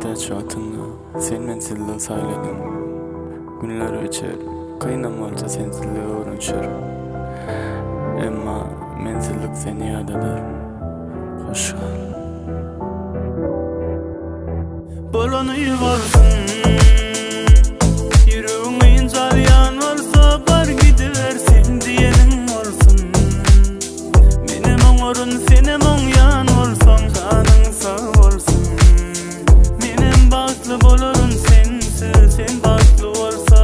Mätäç wagtyňda sen mensizligi saýladyň. Günler geçer, kynam bolsa sensizlige öwrenişer. Emma mensizlik seni ýadadar. Hoş gal. Bolany bolsun. Ýüregiň ynjalýan bolsa bar gidiber sen diýeniň bolsun. Menem oňaryn senem oňýan bolsaň janyň sag bolsun. Menem bagtly bolaryn sensiz sen bagtly bolsaň.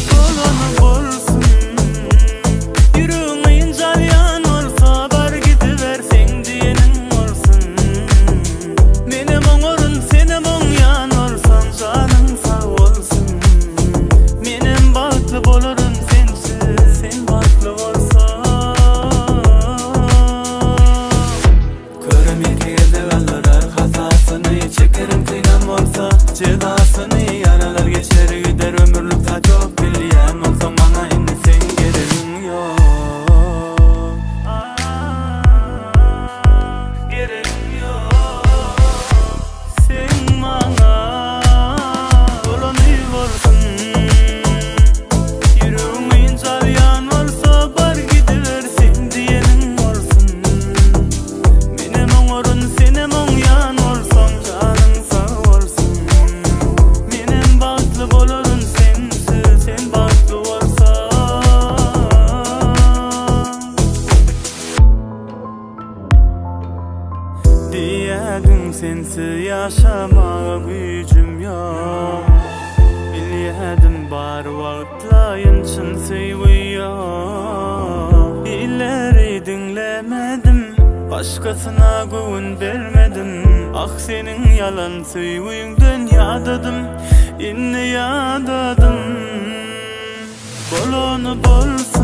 Bolany bolsun. Ýüregiň ynjalýan bolsa bar gidiber seň diýeniň bolsun. Menem oňaryn senem oňýan bolsaň janyň sag bolsun. Menem bagtly bolaryn sensiz sen bagtly bolsaň. Körem ýeke gezek aldyrar hasasyny, Çekerin kynam bolsa jezasyny, Ýaralar geçer gider ömürlik zat ýok, Bilýän bolsaň maňa indi seň geregiň ýok. Geregiň ýok seň maňa. Bolany bolsun. Ýüregiň ynjalýan bolsa bar gidiber seň diýeniň bolsun. Menem oňaryn senem oňýan bolsaň janyň sag bolsun. Menem bagtly bolaryn sensiz sen bagtly bolsaň. Diýýädiň sensiz ýaşamaga güýjüm ýok. Bilýädim bar wagtlaýyn çyn söýgi ýok. Illeri diňlemedim, başgasyna göwün bermedim. Ah seniň ýalan söýgüňden ýadadym, indi ýadadym. Bolany bolsun.